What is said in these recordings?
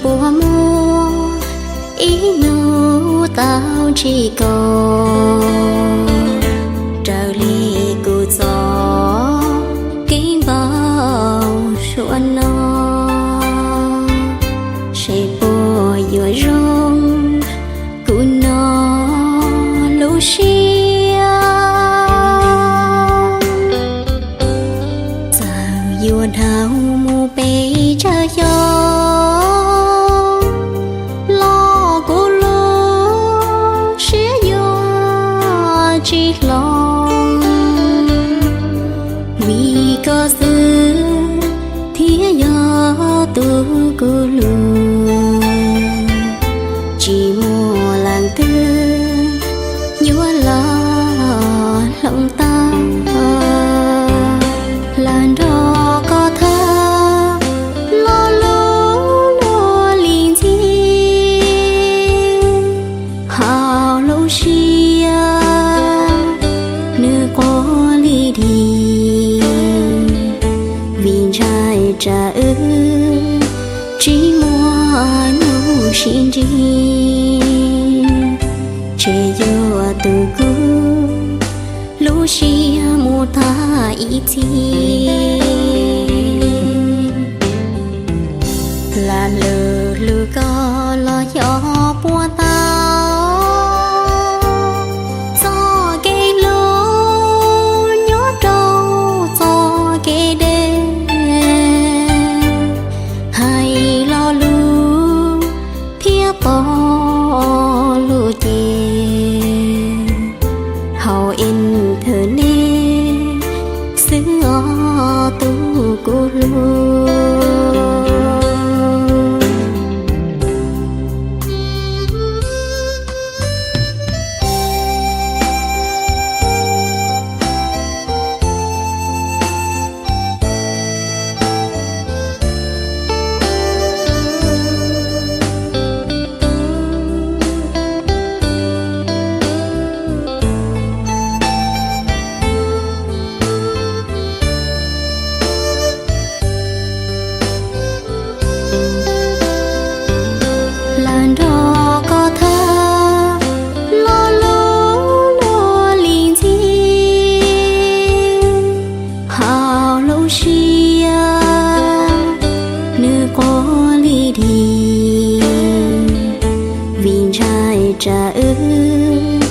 Puas muaj ib hnub tau ntsib koj raws li kuv txoj kev npau suav no, seb puas yuav zoo kuv no lub siab. Txawm yuav dhau mus pes tsawg xyoo los kuv lub siab yuav tsis hloov, vim koj xwb thiaj yog tus kuv hlub. Tsis muaj leej twg yuav los hloov tau hlawv nrog koj thawj lo lus luag li ntxhi. Hauv lub siab nws quaj li dhis, vim ntshai tsam wb tsis muaj hnub sib ntsib, ces yuav tu kuv lub siab mus tag ib txhis. Lam lwm hlwb koj los xyov puas tau txoj kev hlub nyob rau txoj kev deb, hais lo lus thiab pom lus ces hauv internet xwb os tus kuv hlub. Lam nrog koj thawj lo lus luag li ntxhi. Hauv lub siab nws quaj li dhis, vim ntshai tsam wb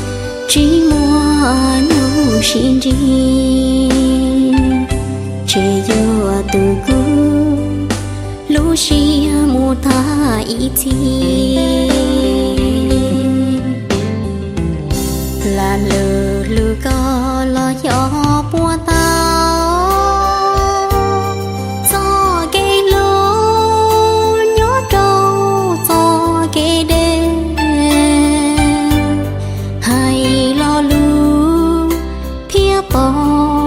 tsis muaj hnub sib ntsib, ces yuav tu kuv lub siab mus tag ib txhis. Lam lwm hlwb koj los xyov puas tau txoj kev hlub nyob rau txoj kev deb, hais lo lus thiab pom